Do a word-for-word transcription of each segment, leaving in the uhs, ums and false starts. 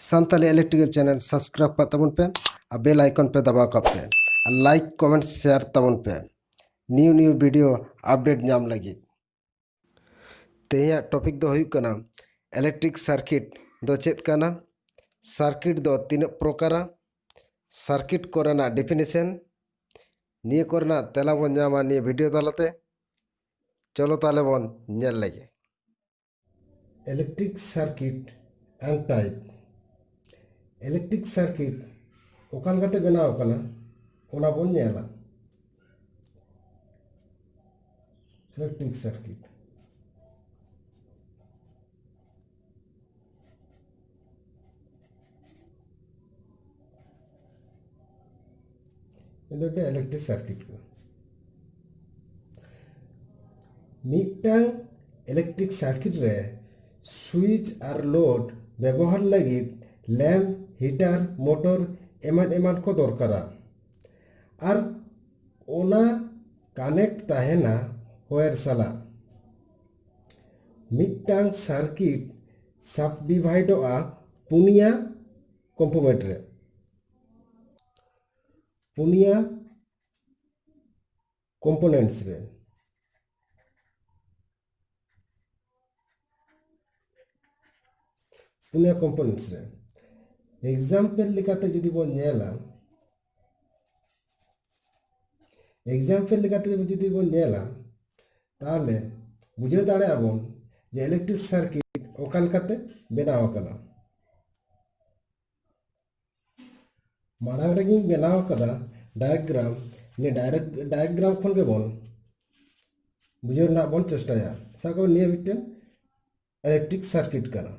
Santali electrical channel subscribe ᱠᱟᱜ ᱛᱟᱵᱚᱱ ᱯᱮ ᱟᱨ ᱵᱮᱞ ᱟᱭᱠᱚᱱ ᱯᱮ ᱫᱟᱵᱟᱣ ᱠᱟᱜ ᱯᱮ ᱟᱨ ᱞᱟᱭᱤᱠ, ᱠᱚᱢᱮᱱᱴ, ᱥᱮᱭᱟᱨ ᱛᱟᱵᱚᱱ ᱯᱮ ᱱᱤᱭᱩ ᱱᱤᱭᱩ ᱵᱷᱤᱰᱤᱭᱳ ᱟᱯᱰᱮᱴ ᱧᱟᱢ ᱞᱟᱹᱜᱤᱫ᱾ ᱛᱮᱦᱮᱧᱟᱜ ᱴᱚᱯᱤᱠ ᱫᱚ ᱦᱩᱭᱩᱜ ᱠᱟᱱᱟ ᱤᱞᱮᱠᱴᱨᱤᱠ ᱥᱟᱨᱠᱤᱴ ᱫᱚ ᱪᱮᱫ ᱠᱟᱱᱟ, ᱥᱟᱨᱠᱤᱴ ᱫᱚ ᱛᱤᱱᱟᱹᱜ ᱯᱨᱚᱠᱟᱨᱟ, ᱥᱟᱨᱠᱤᱴ ᱠᱚᱨᱮᱱᱟᱜ ᱰᱤᱯᱷᱤᱱᱮᱥᱚᱱ, ᱱᱤᱭᱟᱹ ᱠᱚᱨᱮᱱᱟᱜ ᱛᱮᱞᱟ ᱵᱚᱱ ᱧᱟᱢᱟ ᱱᱤᱭᱟᱹ ᱵᱷᱤᱰᱤᱭᱳ ᱛᱟᱞᱟᱛᱮ᱾ ᱪᱚᱞᱚ ᱛᱟᱦᱞᱮ ᱵᱚᱱ ᱧᱮᱞ ᱞᱮᱜᱮ᱾ Electric circuit and type. Electric circuit ᱚᱠᱟ ᱞᱮᱠᱟᱛᱮ ᱵᱮᱱᱟᱣ ᱟᱠᱟᱱᱟ, ᱚᱱᱟ ᱵᱚᱱ ᱧᱮᱞᱟ᱾ Electric circuit. ᱤᱞᱮᱠᱴᱨᱤᱠ ᱥᱟᱨᱠᱤᱴ ᱠᱚ᱾ ᱢᱤᱫᱴᱟᱝ ᱤᱞᱮᱠᱴᱨᱤᱠ ᱥᱟᱨᱠᱤᱴ ᱨᱮ ᱥᱩᱭᱤᱪ ᱟᱨ ᱞᱳᱰ ᱵᱮᱵᱚᱦᱟᱨ ᱞᱟᱹᱜᱤᱫ ᱞᱮᱢᱯ, ᱦᱤᱴᱟᱨ, ᱢᱚᱴᱚᱨ ᱮᱢᱟᱱ ᱮᱢᱟᱱ ᱠᱚ ᱫᱚᱨᱠᱟᱨᱟ᱾ ᱟᱨ ᱚᱱᱟ ᱠᱟᱱᱮᱠᱴ ᱛᱟᱦᱮᱱᱟ ᱣᱟᱭᱟᱨ ᱥᱟᱞᱟᱜ᱾ ᱢᱤᱫᱴᱟᱝ ᱥᱟᱨᱠᱤᱴ ᱥᱟᱵᱰᱤᱵᱷᱟᱭᱤᱰᱚᱜᱼᱟ ᱯᱩᱱᱭᱟ ᱠᱚᱢᱯᱳᱱᱮᱱᱴ ᱨᱮ, ᱯᱩᱱᱭᱟ ᱠᱚᱢᱯᱳᱱᱮᱱᱴᱥ ᱨᱮ, ᱯᱩᱱᱭᱟ ᱠᱚᱢᱯᱳᱱᱮᱱᱴᱥ ᱨᱮ᱾ ᱮᱠᱡᱟᱢᱯᱮᱞ ᱞᱮᱠᱟᱛᱮ ᱡᱩᱫᱤ ᱵᱚᱱ ᱧᱮᱞᱟ, ᱮᱠᱡᱟᱢᱯᱮᱞ ᱞᱮᱠᱟᱛᱮ ᱡᱩᱫᱤ ᱵᱚᱱ ᱧᱮᱞᱟ, ᱛᱟᱦᱚᱞᱮ ᱵᱩᱡᱷᱟᱹᱣ ᱫᱟᱲᱮᱭᱟᱜᱼᱟ ᱵᱚᱱ ᱡᱮ ᱤᱞᱮᱠᱴᱨᱤᱠ ᱥᱟᱨᱠᱤᱴ ᱚᱠᱟ ᱞᱮᱠᱟᱛᱮ ᱵᱮᱱᱟᱣ ᱟᱠᱟᱱᱟ᱾ ᱢᱟᱲᱟᱝ ᱨᱮᱜᱮᱧ ᱵᱮᱱᱟᱣ ᱟᱠᱟᱫᱟ ᱰᱟᱭᱟᱜᱨᱟᱢ᱾ ᱱᱤᱭᱟᱹ ᱰᱟᱭᱨᱮᱠᱴ ᱰᱟᱭᱟᱜᱨᱟᱢ ᱠᱷᱚᱱ ᱜᱮᱵᱚᱱ ᱵᱩᱡᱷᱟᱹᱣ ᱨᱮᱱᱟᱜ ᱵᱚᱱ ᱪᱮᱥᱴᱟᱭᱟ᱾ ᱥᱟᱵ ᱠᱟᱜ ᱢᱮ ᱱᱤᱭᱟᱹ ᱢᱤᱫᱴᱮᱱ ᱤᱞᱮᱠᱴᱨᱤᱠ ᱥᱟᱨᱠᱤᱴ ᱠᱟᱱᱟ᱾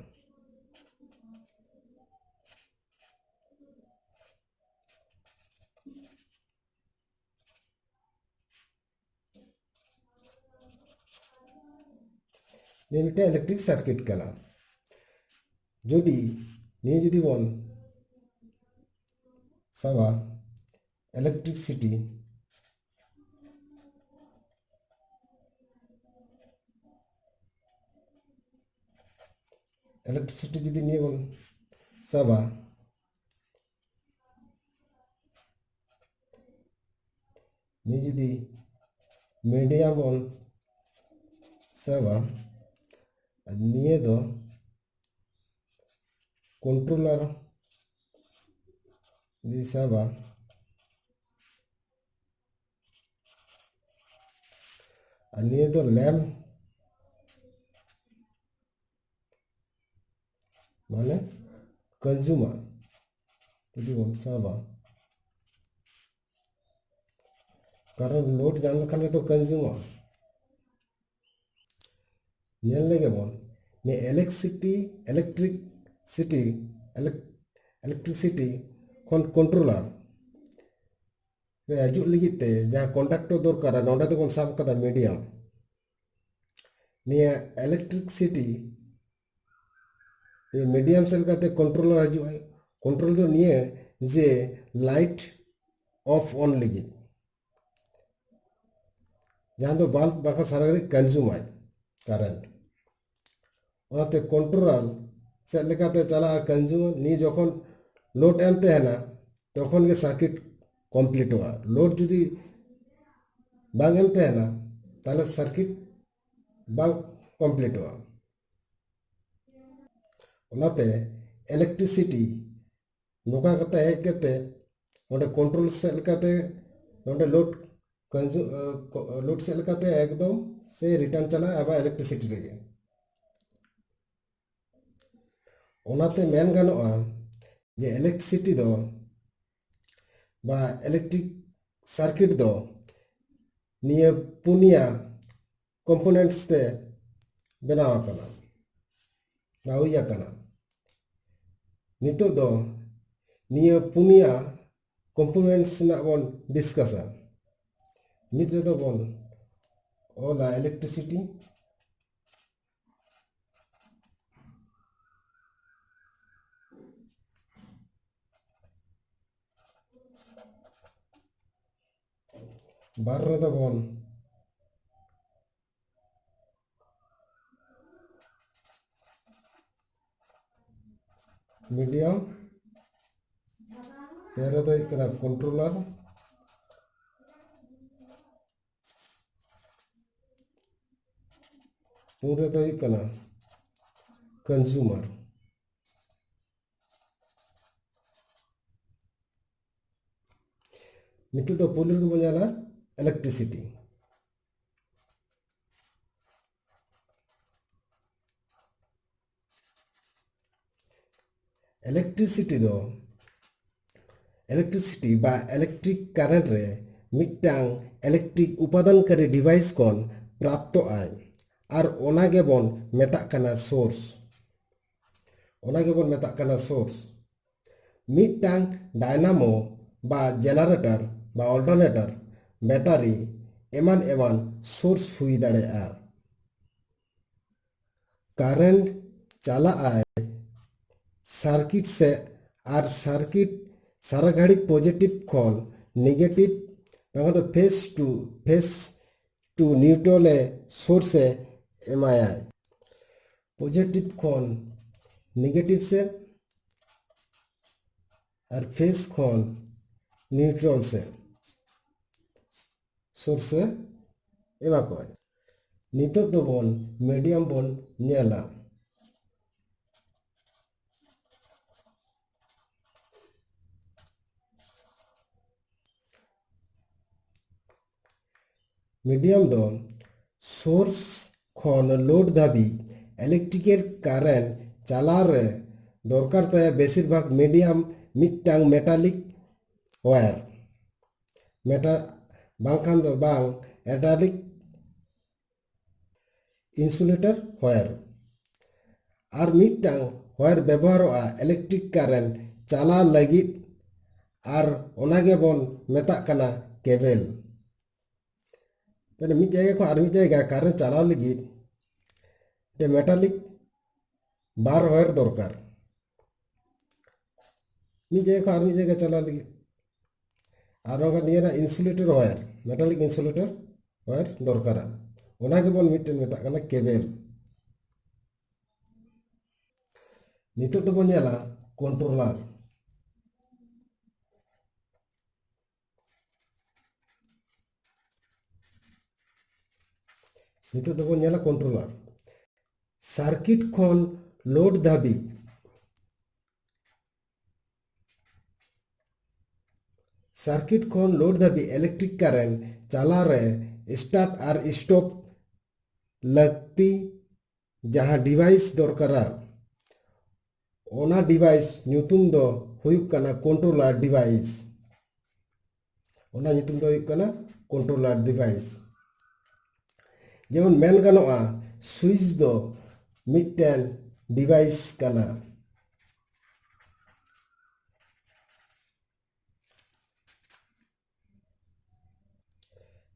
ᱱᱤᱭᱟᱹ ᱢᱤᱫᱴᱮᱱ ᱤᱞᱮᱠᱴᱨᱤᱠ ᱥᱟᱨᱠᱤᱴ ᱠᱟᱱᱟ᱾ ᱡᱩᱫᱤ ᱱᱤᱭᱟᱹ ᱡᱩᱫᱤ ᱵᱚᱱ ᱥᱟᱵᱟ ᱤᱞᱮᱠᱴᱨᱤᱥᱤᱴᱤ ᱡᱩᱫᱤ ᱱᱤᱭᱟᱹ ᱵᱚᱱ ᱥᱟᱵᱟ, ᱱᱤᱭᱟᱹ ᱡᱩᱫᱤ ᱢᱤᱰᱤᱭᱟᱢ ᱵᱚᱱ ᱥᱟᱵᱟ, ᱟᱨ ᱱᱤᱭᱟᱹ ᱫᱚ ᱠᱚᱱᱴᱨᱳᱞᱟᱨ ᱡᱩᱫᱤ ᱥᱟᱵᱟ, ᱟᱨ ᱱᱤᱭᱟᱹ ᱫᱚ ᱞᱮᱢᱯ ᱢᱟᱱᱮ ᱠᱚᱱᱡᱩᱢᱟᱨ ᱡᱩᱫᱤ ᱵᱚᱱ ᱥᱟᱵᱟ, ᱠᱟᱨᱚᱱ ᱞᱳᱰ ᱧᱟᱢ ᱞᱮᱠᱷᱟᱱ ᱜᱮᱛᱚ ᱠᱚᱱᱡᱩᱢᱚᱜᱼᱟ᱾ ᱧᱮᱞ ᱞᱮᱜᱮ ᱵᱚᱱ ᱱᱤᱭᱟᱹ ᱤᱞᱮᱠᱴᱨᱤᱥᱤᱴᱤ, ᱤᱞᱮᱠᱴᱨᱤᱠ ᱥᱤᱴᱤ, ᱤᱞᱮᱠᱴᱨᱤᱥᱤᱴᱤ ᱠᱷᱚᱱ ᱠᱚᱱᱴᱨᱳᱞᱟᱨ ᱨᱮ ᱦᱤᱡᱩᱜ ᱞᱟᱹᱜᱤᱫ ᱛᱮ ᱡᱟᱦᱟᱸ ᱠᱚᱱᱰᱟᱠᱴᱚᱨ ᱫᱚᱨᱠᱟᱨᱟ, ᱱᱚᱰᱮ ᱫᱚᱵᱚᱱ ᱥᱟᱵ ᱠᱟᱫᱟ ᱢᱤᱰᱤᱭᱟᱢ᱾ ᱱᱤᱭᱟᱹ ᱤᱞᱮᱠᱴᱨᱤᱥᱤᱴᱤ ᱢᱤᱰᱤᱭᱟᱢ ᱥᱮᱫ ᱞᱮᱠᱟᱛᱮ ᱠᱚᱱᱴᱨᱳᱞᱟᱨ ᱦᱤᱡᱩᱜᱼᱟ᱾ ᱠᱚᱱᱴᱨᱳᱞ ᱫᱚ ᱱᱤᱭᱟᱹ ᱡᱮ ᱞᱟᱭᱤᱴ ᱚᱯᱷ ᱚᱱ ᱞᱟᱹᱜᱤᱫ, ᱡᱟᱦᱟᱸ ᱫᱚ ᱵᱟᱞᱵ ᱵᱟᱠᱷᱟᱱ ᱥᱟᱨᱟ ᱜᱷᱟᱹᱲᱤᱡ ᱠᱚᱱᱡᱩᱢᱟᱭ ᱠᱟᱨᱮᱱᱴ᱾ ᱚᱱᱟᱛᱮ ᱠᱚᱱᱴᱨᱳᱞᱟᱨ ᱥᱮᱫ ᱞᱮᱠᱟᱛᱮ ᱪᱟᱞᱟᱜᱼᱟ ᱠᱚᱱᱡᱩᱢᱟᱨ᱾ ᱱᱤᱭᱟᱹ ᱡᱚᱠᱷᱚᱱ ᱞᱳᱰ ᱮᱢ ᱛᱟᱦᱮᱱᱟ, ᱛᱚᱠᱷᱚᱱ ᱜᱮ ᱥᱟᱨᱠᱤᱴ ᱠᱚᱢᱯᱞᱤᱴᱚᱜᱼᱟ᱾ ᱞᱳᱰ ᱡᱩᱫᱤ ᱵᱟᱝ ᱮᱢ ᱛᱟᱦᱮᱱᱟ, ᱛᱟᱦᱞᱮ ᱥᱟᱨᱠᱤᱴ ᱵᱟᱝ ᱠᱚᱢᱯᱞᱤᱴᱚᱜᱼᱟ᱾ ᱚᱱᱟᱛᱮ ᱤᱞᱮᱠᱴᱨᱤᱥᱤᱴᱤ ᱱᱚᱝᱠᱟ ᱠᱟᱛᱮ ᱦᱮᱡ ᱠᱟᱛᱮ ᱱᱚᱰᱮ ᱠᱚᱱᱴᱨᱳᱞ ᱥᱮᱫ ᱞᱮᱠᱟᱛᱮ ᱱᱚᱰᱮ ᱞᱳᱰ ᱠᱚᱱᱡᱩ-, ᱟᱸ, ᱠᱚ-, ᱞᱳᱰ ᱥᱮᱫ ᱞᱮᱠᱟᱛᱮ ᱮᱠᱫᱚᱢ ᱥᱮ ᱨᱤᱴᱟᱨᱱ ᱪᱟᱞᱟᱜᱼᱟ ᱟᱵᱟᱨ ᱤᱞᱮᱠᱴᱨᱤᱥᱤᱴᱤ ᱨᱮᱜᱮ᱾ ᱚᱱᱟᱛᱮ ᱢᱮᱱ ᱜᱟᱱᱚᱜᱼᱟ ᱡᱮ ᱤᱞᱮᱠᱴᱨᱤᱥᱤᱴᱤ ᱫᱚ ᱵᱟ ᱤᱞᱮᱠᱴᱨᱤᱠ ᱥᱟᱨᱠᱤᱴ ᱫᱚ ᱱᱤᱭᱟᱹ ᱯᱩᱱᱭᱟ ᱠᱚᱢᱯᱳᱱᱮᱱᱴᱥ ᱛᱮ ᱵᱮᱱᱟᱣ ᱟᱠᱟᱱᱟ ᱵᱟ ᱦᱩᱭ ᱟᱠᱟᱱᱟ᱾ ᱱᱤᱛᱚᱜ ᱫᱚ ᱱᱤᱭᱟᱹ ᱯᱩᱱᱭᱟ ᱠᱚᱢᱯᱳᱱᱮᱱᱴᱥ ᱨᱮᱱᱟᱜ ᱵᱚᱱ ᱰᱤᱥᱠᱟᱥᱟ᱾ ᱢᱤᱫ ᱨᱮᱫᱚ ᱵᱚᱱ ᱚᱞᱟ ᱤᱞᱮᱠᱴᱨᱤᱥᱤᱴᱤ, ᱵᱟᱨ ᱨᱮᱫᱚ ᱵᱚᱱ ᱢᱤᱰᱤᱭᱟᱢ, ᱯᱮ ᱨᱮᱫᱚ ᱦᱩᱭᱩᱜ ᱠᱟᱱᱟ ᱠᱚᱱᱴᱨᱳᱞᱟᱨ, ᱯᱩᱱ ᱨᱮᱫᱚ ᱦᱩᱭᱩᱜ ᱠᱟᱱᱟ ᱠᱚᱱᱡᱩᱢᱟᱨ᱾ ᱱᱤᱛᱚᱜ ᱫᱚ ᱯᱳᱭᱞᱳ ᱨᱮᱜᱮ ᱵᱚᱱ ᱧᱮᱞᱟ ᱤᱞᱮᱠᱴᱨᱤᱥᱤᱴᱤ᱾ ᱤᱞᱮᱠᱴᱨᱤᱥᱤᱴᱤ ᱫᱚ ᱤᱞᱮᱠᱴᱨᱤᱥᱤᱴᱤ ᱵᱟ ᱤᱞᱮᱠᱴᱨᱤᱠ ᱠᱟᱨᱮᱱᱴ ᱨᱮ ᱢᱤᱫᱴᱟᱝ ᱤᱞᱮᱠᱴᱨᱤᱠ ᱩᱯᱟᱫᱟᱱᱠᱟᱨᱤ ᱰᱤᱵᱷᱟᱭᱤᱥ ᱠᱷᱚᱱ ᱯᱨᱟᱯᱛᱚᱜ ᱟᱭ, ᱟᱨ ᱚᱱᱟ ᱜᱮᱵᱚᱱ ᱢᱮᱛᱟᱜ ᱠᱟᱱᱟ ᱥᱳᱨᱥ᱾ ᱚᱱᱟ ᱜᱮᱵᱚᱱ ᱢᱮᱛᱟᱜ ᱠᱟᱱᱟ ᱥᱳᱨᱥ᱾ ᱢᱤᱫᱴᱟᱝ ᱰᱟᱭᱱᱟᱢᱳ ᱵᱟ ᱡᱮᱱᱟᱨᱮᱴᱚᱨ ᱵᱟ ᱚᱞᱴᱟᱨᱱᱮᱴᱚᱨ, ᱵᱮᱴᱟᱨᱤ, ᱮᱢᱟᱱ ᱮᱢᱟᱱ ᱥᱳᱨᱥ ᱦᱩᱭ ᱫᱟᱲᱮᱭᱟᱜᱼᱟ᱾ ᱠᱟᱨᱮᱱᱴ ᱪᱟᱞᱟᱜ ᱟᱭ ᱥᱟᱨᱠᱤᱴ ᱥᱮᱫ, ᱟᱨ ᱥᱟᱨᱠᱤᱴ ᱥᱟᱨᱟ ᱜᱷᱟᱹᱲᱤᱡ ᱯᱚᱡᱮᱴᱤᱵᱷ ᱠᱷᱚᱱ ᱱᱮᱜᱮᱴᱤᱵᱷ, ᱵᱟᱝᱠᱷᱟᱱ ᱫᱚ phase two phase two neutral ᱮ ᱥᱳᱨᱥ ᱮ ᱮᱢᱟᱭᱟᱭ᱾ ᱯᱚᱡᱮᱴᱤᱵᱷ ᱠᱷᱚᱱ ᱱᱮᱜᱮᱴᱤᱵᱷ ᱥᱮᱫ ᱟᱨ ᱯᱷᱮᱥ ᱠᱷᱚᱱ ᱱᱤᱭᱩᱴᱨᱟᱞ ᱥᱮᱫ ᱥᱳᱨᱥ ᱮ ᱮᱢᱟ ᱠᱚᱣᱟᱭ᱾ ᱱᱤᱛᱚᱜ ᱫᱚᱵᱚᱱ ᱢᱤᱰᱤᱭᱟᱢ ᱵᱚᱱ ᱧᱮᱞᱟ᱾ ᱢᱤᱰᱤᱭᱟᱢ ᱫᱚ ᱥᱳᱨᱥ ᱠᱷᱚᱱ ᱞᱳᱰ ᱫᱷᱟᱹᱵᱤᱡ ᱤᱞᱮᱠᱴᱨᱤᱠᱮᱞ ᱠᱟᱨᱮᱱᱴ ᱪᱟᱞᱟᱣ ᱨᱮ ᱫᱚᱨᱠᱟᱨ ᱛᱟᱭᱟ ᱵᱮᱥᱤᱨ ᱵᱷᱟᱜᱽ ᱢᱤᱰᱤᱭᱟᱢ ᱢᱤᱫᱴᱟᱝ ᱢᱮᱴᱟᱞᱤᱠ ᱣᱟᱭᱟᱨ᱾ ᱢᱮᱴᱟ ᱵᱟᱝᱠᱷᱟᱱ ᱫᱚ ᱵᱟᱝ ᱮᱴᱟᱞᱤᱠ ᱤᱱᱥᱩᱞᱮᱴᱚᱨ ᱣᱟᱭᱟᱨ᱾ ᱟᱨ ᱢᱤᱫᱴᱟᱝ ᱣᱟᱭᱟᱨ ᱵᱮᱵᱚᱦᱟᱨᱚᱜᱼᱟ ᱤᱞᱮᱠᱴᱨᱤᱠ ᱠᱟᱨᱮᱱᱴ ᱪᱟᱞᱟᱣ ᱞᱟᱹᱜᱤᱫ, ᱟᱨ ᱚᱱᱟ ᱜᱮᱵᱚᱱ ᱢᱮᱛᱟᱜ ᱠᱟᱱᱟ ᱠᱮᱵᱮᱞ᱾ ᱛᱟᱦᱞᱮ ᱢᱤᱫ ᱡᱟᱭᱜᱟ ᱠᱷᱚᱱ ᱟᱨ ᱢᱤᱫ ᱡᱟᱭᱜᱟ ᱠᱟᱨᱮᱱᱴ ᱪᱟᱞᱟᱣ ᱞᱟᱹᱜᱤᱫ ᱢᱤᱫᱴᱮᱱ ᱢᱮᱴᱟᱞᱤᱠ ᱵᱟᱨ ᱣᱟᱭᱟᱨ ᱫᱚᱨᱠᱟᱨ, ᱢᱤᱫ ᱡᱟᱭᱜᱟ ᱠᱷᱚᱱ ᱟᱨ ᱢᱤᱫ ᱡᱟᱭᱜᱟ ᱪᱟᱞᱟᱣ ᱞᱟᱹᱜᱤᱫ᱾ ᱟᱨ ᱱᱚᱝᱠᱟ ᱱᱤᱭᱟᱹ ᱨᱮᱱᱟᱜ ᱤᱱᱥᱩᱞᱮᱴᱚᱨ ᱣᱟᱭᱟᱨ, ᱢᱮᱴᱟᱞᱤᱠ ᱤᱱᱥᱩᱞᱮᱴᱚᱨ ᱣᱟᱭᱟᱨ ᱫᱚᱨᱠᱟᱨᱟ, ᱚᱱᱟ ᱜᱮᱵᱚᱱ ᱢᱤᱫᱴᱮᱱ ᱢᱮᱛᱟᱜ ᱠᱟᱱᱟ ᱠᱮᱵᱮᱞ᱾ ᱱᱤᱛᱚᱜ ᱫᱚᱵᱚᱱ ᱧᱮᱞᱟ controller᱾ ᱱᱤᱛᱚᱜ ᱫᱚᱵᱚᱱ ᱧᱮᱞᱟ controller᱾ Circuit ᱠᱷᱚᱱ load ᱫᱷᱟᱹᱵᱤᱡ, circuit ᱠᱷᱚᱱ load ᱫᱷᱟᱹᱵᱤᱡ electric current ᱪᱟᱞᱟᱣ ᱨᱮ start ᱟᱨ stop ᱞᱟᱹᱠᱛᱤ ᱡᱟᱦᱟᱸ device ᱫᱚᱨᱠᱟᱨᱟ, ᱚᱱᱟ device ᱧᱩᱛᱩᱢ ᱫᱚ ᱦᱩᱭᱩᱜ ᱠᱟᱱᱟ controller device᱾ ᱚᱱᱟ ᱧᱩᱛᱩᱢ ᱫᱚ ᱦᱩᱭᱩᱜ ᱠᱟᱱᱟ controller device᱾ ᱡᱮᱢᱚᱱ ᱢᱮᱱ ᱜᱟᱱᱚᱜᱼᱟ, switch ᱫᱚ ᱢᱤᱫᱴᱮᱱ device ᱠᱟᱱᱟ᱾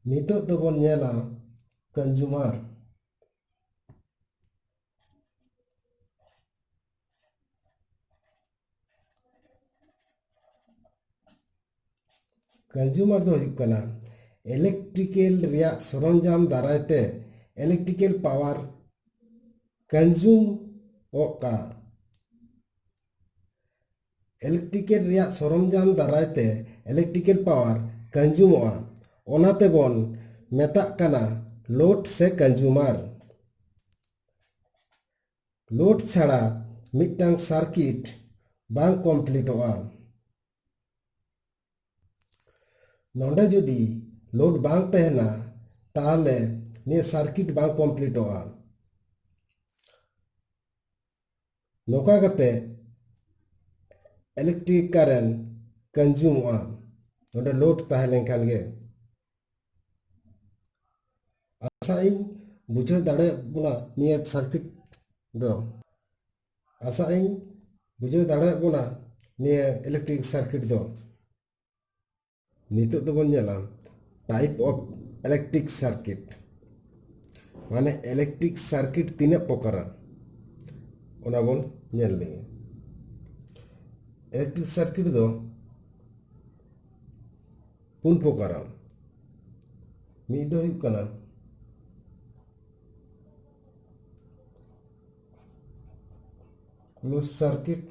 ᱱᱤᱛᱚᱜ ᱫᱚᱵᱚᱱ ᱧᱮᱞᱟ consumer᱾ Consumer ᱫᱚ ᱦᱩᱭᱩᱜ ᱠᱟᱱᱟ electrical ᱨᱮᱭᱟᱜ ᱥᱚᱨᱚᱧᱡᱟᱢ ᱫᱟᱨᱟᱭ ᱛᱮ electrical power consume ᱚᱜᱼᱟ᱾ Electrical ᱨᱮᱭᱟᱜ ᱥᱚᱨᱚᱧᱡᱟᱢ ᱫᱟᱨᱟᱭ ᱛᱮ electrical power consume ᱚᱜᱼᱟ, ᱚᱱᱟ ᱛᱮᱵᱚᱱ ᱢᱮᱛᱟᱜ ᱠᱟᱱᱟ load ᱥᱮ consumer᱾ Load ᱪᱷᱟᱲᱟ ᱢᱤᱫᱴᱟᱝ circuit ᱵᱟᱝ complete ᱚᱜᱼᱟ᱾ ᱱᱚᱰᱮ ᱡᱩᱫᱤ load ᱵᱟᱝ ᱛᱟᱦᱮᱱᱟ, ᱛᱟᱦᱚᱞᱮ ᱱᱤᱭᱟᱹ circuit ᱵᱟᱝ complete ᱚᱜᱼᱟ᱾ ᱱᱚᱝᱠᱟ ᱠᱟᱛᱮ electric current consume ᱚᱜᱼᱟ, ᱱᱚᱰᱮ load ᱛᱟᱦᱮᱸ ᱞᱮᱱᱠᱷᱟᱱ ᱜᱮ᱾ ᱟᱥᱟᱜ ᱟᱹᱧ ᱵᱩᱡᱷᱟᱹᱣ ᱫᱟᱲᱮᱭᱟᱜ ᱵᱚᱱᱟ ᱱᱤᱭᱟᱹ circuit ᱫᱚ᱾ ᱟᱥᱟᱜ ᱟᱹᱧ ᱵᱩᱡᱷᱟᱹᱣ ᱫᱟᱲᱮᱭᱟᱜ ᱵᱚᱱᱟ ᱱᱤᱭᱟᱹ electric circuit ᱫᱚ᱾ ᱱᱤᱛᱚᱜ ᱫᱚᱵᱚᱱ ᱧᱮᱞᱟ type of electric circuit, ᱢᱟᱱᱮ electric circuit ᱛᱤᱱᱟᱹᱜ ᱯᱨᱚᱠᱟᱨᱟ, ᱚᱱᱟ ᱵᱚᱱ ᱧᱮᱞ ᱞᱮᱜᱮ᱾ Electric circuit ᱫᱚ ᱯᱩᱱ ᱯᱨᱚᱠᱟᱨᱟ᱾ ᱢᱤᱫ ᱫᱚ ᱦᱩᱭᱩᱜ ᱠᱟᱱᱟ closed circuit,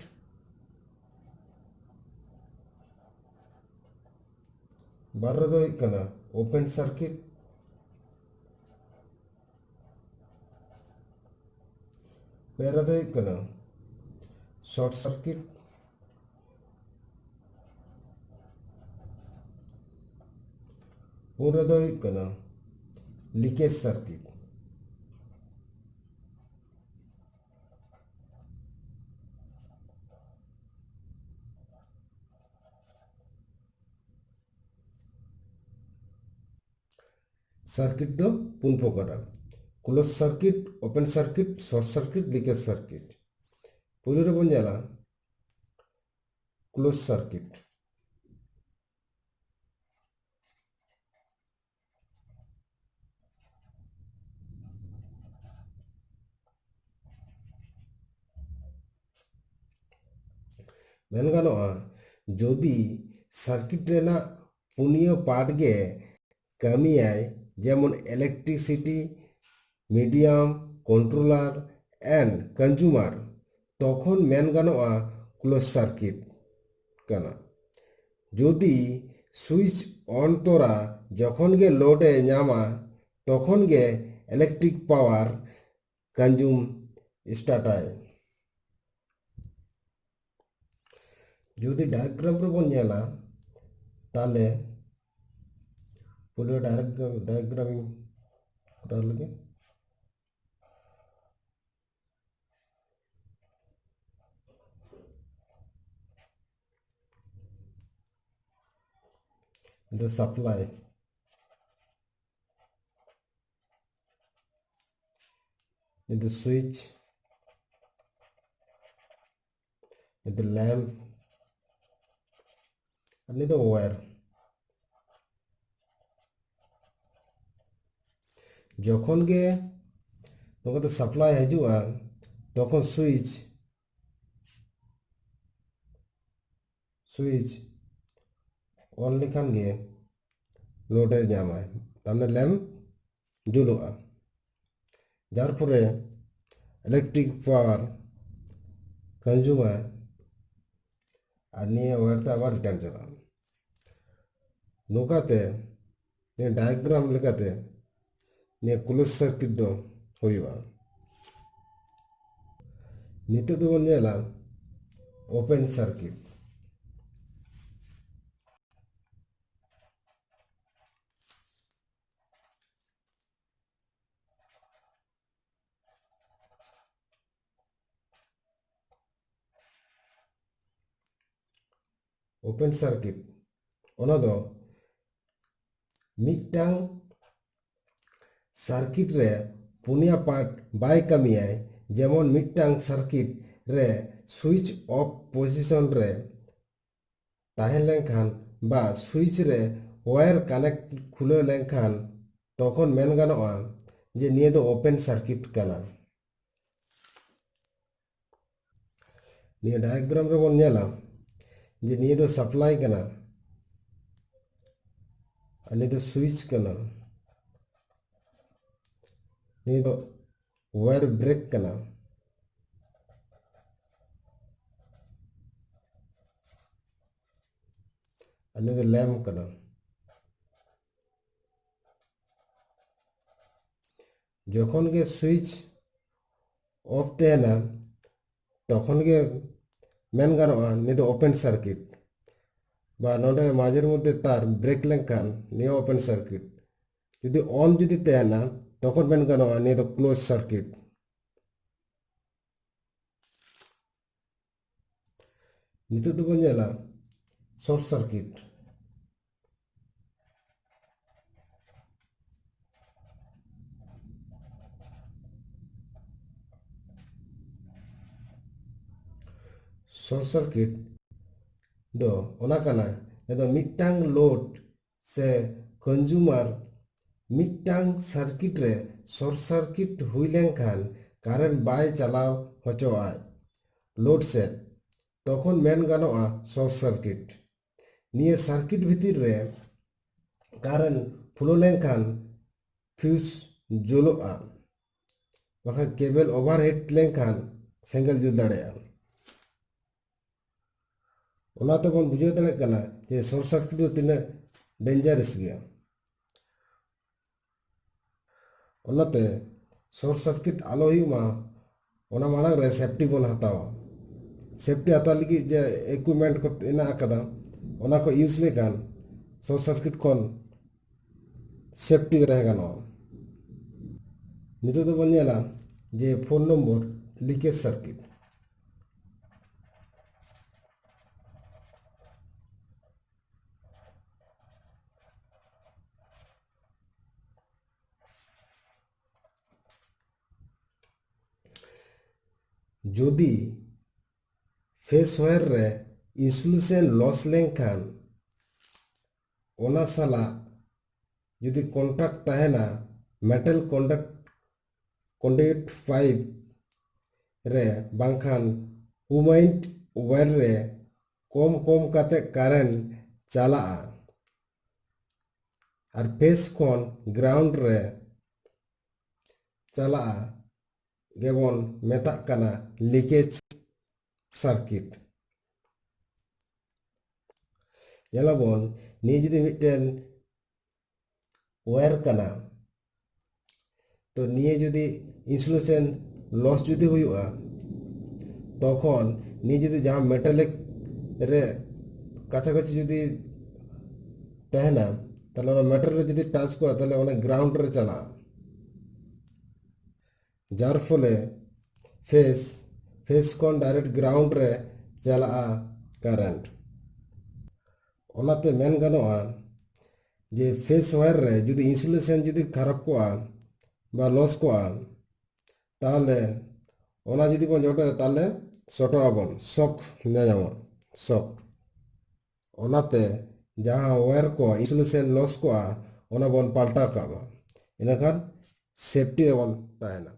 ᱵᱟᱨ ᱨᱮᱫᱚ ᱦᱩᱭᱩᱜ ᱠᱟᱱᱟ ᱳᱯᱮᱱ ᱥᱟᱨᱠᱤᱴ᱾ ᱯᱮ ᱨᱮᱫᱚ ᱦᱩᱭᱩᱜ ᱠᱟᱱᱟ ᱥᱚᱨᱴ ᱥᱟᱨᱠᱤᱴ᱾ ᱯᱩᱱ ᱨᱮᱫᱚ ᱦᱩᱭᱩᱜ ᱠᱟᱱᱟ ᱞᱤᱠᱮᱡᱽ ᱥᱟᱨᱠᱤᱴ᱾ ᱥᱟᱨᱠᱤᱴ ᱫᱚ ᱯᱩᱱ ᱯᱨᱚᱠᱟᱨᱟ: close circuit, open circuit, short circuit, leakage circuit. ᱯᱩᱭᱞᱩ ᱨᱮᱵᱚᱱ ᱧᱮᱞᱟ ᱠᱞᱳᱡᱽ ᱥᱟᱨᱠᱤᱴ᱾ ᱢᱮᱱ ᱜᱟᱱᱚᱜᱼᱟ, ᱡᱩᱫᱤ ᱥᱟᱨᱠᱤᱴ ᱨᱮᱱᱟᱜ ᱯᱩᱱᱭᱟᱹ ᱯᱟᱨᱴ ᱜᱮ ᱠᱟᱹᱢᱤᱭᱟᱭ, ᱡᱮᱢᱚᱱ electricity, medium, controller and consumer, ᱛᱚᱠᱷᱚᱱ ᱢᱮᱱ ᱜᱟᱱᱚᱜᱼᱟ ᱠᱞᱳᱡᱽ ᱥᱟᱨᱠᱤᱴ ᱠᱟᱱᱟ᱾ ᱡᱩᱫᱤ ᱥᱩᱭᱤᱪ ᱚᱱ ᱛᱚᱨᱟ ᱡᱚᱠᱷᱚᱱ ᱜᱮ ᱞᱳᱰ ᱮ ᱧᱟᱢᱟ, ᱛᱚᱠᱷᱚᱱ ᱜᱮ ᱤᱞᱮᱠᱴᱨᱤᱠ ᱯᱟᱣᱟᱨ ᱠᱚᱱᱡᱩᱢ ᱥᱴᱟᱨᱴᱟᱭ᱾ ᱡᱩᱫᱤ ᱰᱟᱭᱟᱜᱨᱟᱢ ᱨᱮᱵᱚᱱ ᱧᱮᱞᱟ, ᱛᱟᱦᱞᱮ ᱯᱩᱭᱞᱩ ᱰᱟᱭᱟᱜᱨᱟᱢ ᱤᱧ ᱠᱚᱨᱟᱣ ᱞᱮᱜᱮ᱾ ᱱᱤᱭᱟᱹ ᱫᱚ ᱥᱟᱯᱞᱟᱭ, ᱱᱤᱭᱟᱹ ᱫᱚ ᱥᱩᱭᱤᱪ, ᱱᱤᱭᱟᱹ ᱫᱚ ᱞᱮᱢᱯ, ᱟᱨ ᱱᱤᱭᱟᱹ ᱫᱚ ᱣᱟᱭᱟᱨ᱾ ᱡᱚᱠᱷᱚᱱ ᱜᱮ ᱱᱚᱝᱠᱟᱛᱮ ᱥᱟᱯᱞᱟᱭ ᱦᱤᱡᱩᱜᱼᱟ, ᱛᱚᱠᱷᱚᱱ ᱥᱩᱭᱤᱪ, ᱥᱩᱭᱤᱪ ᱚᱱ ᱞᱮᱠᱷᱟᱱ ᱜᱮ ᱞᱳᱰ ᱮ ᱧᱟᱢᱟᱭ, ᱛᱟᱨᱢᱟᱱᱮ ᱞᱮᱢᱯ ᱡᱩᱞᱩᱜᱼᱟ᱾ ᱡᱟᱨ ᱯᱷᱚᱞᱮ ᱤᱞᱮᱠᱴᱨᱤᱠ ᱯᱟᱣᱟᱨ ᱠᱚᱱᱡᱩᱢᱟᱭ, ᱟᱨ ᱱᱤᱭᱟᱹ ᱣᱟᱭᱟᱨ ᱛᱮ ᱟᱵᱟᱨ ᱨᱤᱴᱟᱨᱱ ᱪᱟᱞᱟᱜᱼᱟ᱾ ᱱᱚᱝᱠᱟᱛᱮ ᱱᱤᱭᱟᱹ ᱰᱟᱭᱟᱜᱨᱟᱢ ᱞᱮᱠᱟᱛᱮ ᱱᱤᱭᱟᱹ ᱠᱞᱳᱡᱽ ᱥᱟᱨᱠᱤᱴ ᱫᱚ ᱦᱩᱭᱩᱜᱼᱟ᱾ ᱱᱤᱛᱚᱜ ᱫᱚᱵᱚᱱ ᱧᱮᱞᱟ ᱳᱯᱮᱱ ᱥᱟᱨᱠᱤᱴ᱾ ᱳᱯᱮᱱ ᱥᱟᱨᱠᱤᱴ, ᱚᱱᱟ ᱫᱚ ᱢᱤᱫᱴᱟᱝ ᱥᱟᱨᱠᱤᱴ ᱨᱮ ᱯᱩᱱᱭᱟ ᱯᱟᱨᱴ ᱵᱟᱭ ᱠᱟᱹᱢᱤᱭᱟᱭ᱾ ᱡᱮᱢᱚᱱ ᱢᱤᱫᱴᱟᱝ ᱥᱟᱨᱠᱤᱴ ᱨᱮ ᱥᱩᱭᱤᱪ ᱚᱯᱷ ᱯᱚᱡᱤᱥᱚᱱ ᱨᱮ ᱛᱟᱦᱮᱸ ᱞᱮᱱᱠᱷᱟᱱ ᱵᱟ ᱥᱩᱭᱤᱪ ᱨᱮ ᱣᱟᱭᱟᱨ ᱠᱟᱱᱮᱠᱴ ᱠᱷᱩᱞᱟᱹᱣ ᱞᱮᱱᱠᱷᱟᱱ, ᱛᱚᱠᱷᱚᱱ ᱢᱮᱱ ᱜᱟᱱᱚᱜᱼᱟ ᱡᱮ ᱱᱤᱭᱟᱹ ᱫᱚ ᱳᱯᱮᱱ ᱥᱟᱨᱠᱤᱴ ᱠᱟᱱᱟ᱾ ᱱᱤᱭᱟᱹ ᱰᱟᱭᱟᱜᱨᱟᱢ ᱨᱮᱵᱚᱱ ᱧᱮᱞᱟ ᱡᱮ ᱱᱤᱭᱟᱹ ᱫᱚ ᱥᱟᱯᱞᱟᱭ ᱠᱟᱱᱟ, ᱟᱨ ᱱᱤᱭᱟᱹ ᱫᱚ ᱥᱩᱭᱤᱪ ᱠᱟᱱᱟ, ᱱᱤᱭᱟᱹ ᱫᱚ ᱣᱟᱭᱟᱨ ᱵᱨᱮᱠ ᱠᱟᱱᱟ, ᱟᱨ ᱱᱤᱭᱟᱹ ᱫᱚ ᱞᱮᱢᱯ ᱠᱟᱱᱟ᱾ ᱡᱚᱠᱷᱚᱱ ᱜᱮ ᱥᱩᱭᱤᱪ ᱚᱯᱷ ᱛᱟᱦᱮᱱᱟ, ᱛᱚᱠᱷᱚᱱ ᱜᱮ ᱢᱮᱱ ᱜᱟᱱᱚᱜᱼᱟ ᱱᱤᱭᱟᱹ ᱫᱚ ᱳᱯᱮᱱ ᱥᱟᱨᱠᱤᱴ, ᱵᱟ ᱱᱚᱰᱮ ᱢᱟᱡᱷᱮᱨ ᱢᱚᱫᱽᱫᱷᱮ ᱛᱟᱨ ᱵᱨᱮᱠ ᱞᱮᱱᱠᱷᱟᱱ ᱱᱤᱭᱟᱹ ᱳᱯᱮᱱ ᱥᱟᱨᱠᱤᱴ᱾ ᱡᱩᱫᱤ ᱚᱱ ᱡᱩᱫᱤ ᱛᱟᱦᱮᱱᱟ, ᱛᱚᱠᱷᱚᱱ ᱢᱮᱱ ᱜᱟᱱᱚᱜᱼᱟ ᱱᱤᱭᱟᱹ ᱫᱚ ᱠᱞᱳᱡᱽ ᱥᱟᱨᱠᱤᱴ᱾ ᱱᱤᱛᱚᱜ ᱫᱚᱵᱚᱱ ᱧᱮᱞᱟ ᱥᱚᱨᱴ ᱥᱟᱨᱠᱤᱴ᱾ ᱥᱚᱨᱴ ᱥᱟᱨᱠᱤᱴ ᱫᱚ ᱚᱱᱟ ᱠᱟᱱᱟ ᱡᱟᱦᱟᱸ ᱫᱚ ᱢᱤᱫᱴᱟᱝ ᱞᱳᱰ ᱥᱮ ᱠᱚᱱᱡᱩᱢᱟᱨ ᱢᱤᱫᱴᱟᱝ ᱥᱟᱨᱠᱤᱴ ᱨᱮ ᱥᱚᱨᱴ ᱥᱟᱨᱠᱤᱴ ᱦᱩᱭ ᱞᱮᱱᱠᱷᱟᱱ ᱠᱟᱨᱮᱱᱴ ᱵᱟᱭ ᱪᱟᱞᱟᱣ ᱦᱚᱪᱚᱣᱟᱜᱼᱟ ᱞᱳᱰ ᱥᱮᱫ, ᱛᱚᱠᱷᱚᱱ ᱢᱮᱱ ᱜᱟᱱᱚᱜᱼᱟ ᱥᱚᱨᱴ ᱥᱟᱨᱠᱤᱴ᱾ ᱱᱤᱭᱟᱹ ᱥᱟᱨᱠᱤᱴ ᱵᱷᱤᱛᱤᱨ ᱨᱮ ᱠᱟᱨᱮᱱᱴ ᱯᱷᱞᱳ ᱞᱮᱱᱠᱷᱟᱱ ᱯᱷᱤᱭᱩᱡᱽ ᱡᱩᱞᱩᱜᱼᱟ, ᱵᱟᱠᱷᱟᱱ ᱠᱮᱵᱮᱞ ᱳᱵᱷᱟᱨᱦᱤᱴ ᱞᱮᱱᱠᱷᱟᱱ ᱥᱮᱸᱜᱮᱞ ᱡᱩᱞ ᱫᱟᱲᱮᱭᱟᱜᱼᱟ᱾ ᱚᱱᱟ ᱛᱮᱵᱚᱱ ᱵᱩᱡᱷᱟᱹᱣ ᱫᱟᱲᱮᱭᱟᱜ ᱠᱟᱱᱟ ᱡᱮ ᱥᱚᱨᱴ ᱥᱟᱨᱠᱤᱴ ᱫᱚ ᱛᱤᱱᱟᱹᱜ ᱰᱮᱧᱡᱟᱨᱮᱥ ᱜᱮᱭᱟ᱾ ᱚᱱᱟᱛᱮ ᱥᱚᱨᱴ ᱥᱟᱨᱠᱤᱴ ᱟᱞᱚ ᱦᱩᱭᱩᱜ ᱢᱟ, ᱚᱱᱟ ᱢᱟᱲᱟᱝ ᱨᱮ ᱥᱮᱯᱴᱤ ᱵᱚᱱ ᱦᱟᱛᱟᱣᱟ᱾ ᱥᱮᱯᱴᱤ ᱦᱟᱛᱟᱣ ᱞᱟᱹᱜᱤᱫ ᱡᱮ ᱤᱠᱩᱭᱤᱯᱢᱮᱱᱴ ᱠᱚ ᱦᱮᱱᱟᱜ ᱟᱠᱟᱫᱟ, ᱚᱱᱟ ᱠᱚ ᱤᱭᱩᱡᱽ ᱞᱮᱠᱷᱟᱱ ᱥᱚᱨᱴ ᱥᱟᱨᱠᱤᱴ ᱠᱷᱚᱱ ᱥᱮᱯᱴᱤ ᱨᱮ ᱛᱟᱦᱮᱸ ᱜᱟᱱᱚᱜᱼᱟ᱾ ᱱᱤᱛᱚᱜ ᱫᱚᱵᱚᱱ ᱧᱮᱞᱟ ᱡᱮ ᱯᱷᱳᱨ ᱱᱚᱢᱵᱚᱨ, ᱞᱤᱠᱮᱡᱽ ᱥᱟᱨᱠᱤᱴ᱾ ᱡᱩᱫᱤ ᱯᱷᱮᱥ ᱣᱟᱭᱟᱨ ᱨᱮ ᱤᱱᱥᱩᱞᱮᱥᱚᱱ ᱞᱚᱥ ᱞᱮᱱᱠᱷᱟᱱ, ᱚᱱᱟ ᱥᱟᱞᱟᱜ ᱡᱩᱫᱤ ᱠᱚᱱᱴᱟᱠᱴ ᱛᱟᱦᱮᱱᱟ ᱢᱮᱴᱟᱞ ᱠᱚᱱᱰᱟᱠᱴ ᱠᱚᱱᱰᱩᱭᱤᱴ ᱯᱟᱭᱤᱯ ᱨᱮ ᱵᱟᱝᱠᱷᱟᱱ ᱩᱢᱟᱭᱤᱱᱴ ᱣᱟᱭᱟᱨ ᱨᱮ, ᱠᱚᱢ ᱠᱚᱢ ᱠᱟᱛᱮ ᱠᱟᱨᱮᱱᱴ ᱪᱟᱞᱟᱜᱼᱟ᱾ ᱟᱨ ᱯᱷᱮᱥ ᱠᱷᱚᱱ ᱜᱨᱟᱣᱩᱱᱰ ᱨᱮ ᱪᱟᱞᱟᱜᱼᱟ, ᱜᱮᱵᱚᱱ ᱢᱮᱛᱟᱜ ᱠᱟᱱᱟ ᱞᱤᱠᱮᱡᱽ ᱥᱟᱨᱠᱤᱴ᱾ ᱧᱮᱞᱟᱵᱚᱱ, ᱱᱤᱭᱟᱹ ᱡᱩᱫᱤ ᱢᱤᱫᱴᱮᱱ ᱣᱟᱭᱟᱨ ᱠᱟᱱᱟ, ᱛᱚ ᱱᱤᱭᱟᱹ ᱡᱩᱫᱤ ᱤᱱᱥᱩᱞᱮᱥᱚᱱ ᱞᱚᱥ ᱡᱩᱫᱤ ᱦᱩᱭᱩᱜᱼᱟ, ᱛᱚᱠᱷᱚᱱ ᱱᱤᱭᱟᱹ ᱡᱩᱫᱤ ᱡᱟᱦᱟᱸ ᱢᱮᱴᱟᱞᱤᱠ ᱨᱮ ᱠᱟᱪᱷᱟ ᱠᱟᱪᱷᱤ ᱡᱩᱫᱤ ᱛᱟᱦᱮᱱᱟ, ᱛᱟᱦᱞᱮ ᱚᱱᱟ ᱢᱮᱴᱟᱞ ᱨᱮ ᱡᱩᱫᱤ ᱴᱟᱪ ᱠᱚᱜᱼᱟ, ᱛᱟᱦᱞᱮ ᱚᱱᱟ ᱜᱨᱟᱣᱩᱱᱰ ᱨᱮ ᱪᱟᱞᱟᱜᱼᱟ᱾ ᱡᱟᱨ ᱯᱷᱚᱞᱮ ᱯᱷᱮᱥ, ᱯᱷᱮᱥ ᱠᱷᱚᱱ ᱰᱟᱭᱨᱮᱠᱴ ᱜᱨᱟᱣᱩᱱᱰ ᱨᱮ ᱪᱟᱞᱟᱜᱼᱟ ᱠᱟᱨᱮᱱᱴ᱾ ᱚᱱᱟᱛᱮ ᱢᱮᱱ ᱜᱟᱱᱚᱜᱼᱟ ᱡᱮ ᱯᱷᱮᱥ ᱣᱟᱭᱟᱨ ᱨᱮ ᱡᱩᱫᱤ ᱤᱱᱥᱩᱞᱮᱥᱚᱱ ᱡᱩᱫᱤ ᱠᱷᱟᱨᱟᱯ ᱠᱚᱜᱼᱟ ᱵᱟ ᱞᱚᱥ ᱠᱚᱜᱼᱟ, ᱛᱟᱦᱚᱞᱮ ᱚᱱᱟ ᱡᱩᱫᱤ ᱵᱚᱱ ᱡᱚᱴᱮᱫᱟ, ᱛᱟᱦᱚᱞᱮ ᱥᱚᱴᱚᱜ ᱟᱵᱚᱱ, ᱥᱚᱠ ᱧᱟᱧᱟᱢᱟ, ᱥᱚᱠ᱾ ᱚᱱᱟᱛᱮ ᱡᱟᱦᱟᱸ ᱣᱟᱭᱟᱨ ᱠᱚ ᱤᱱᱥᱩᱞᱮᱥᱚᱱ ᱞᱚᱥ ᱠᱚᱜᱼᱟ, ᱚᱱᱟ ᱵᱚᱱ ᱯᱟᱞᱴᱟᱣ ᱠᱟᱜ ᱢᱟ, ᱤᱱᱟᱹᱠᱷᱟᱱ ᱥᱮᱯᱴᱤ ᱨᱮᱵᱚᱱ ᱛᱟᱦᱮᱱᱟ᱾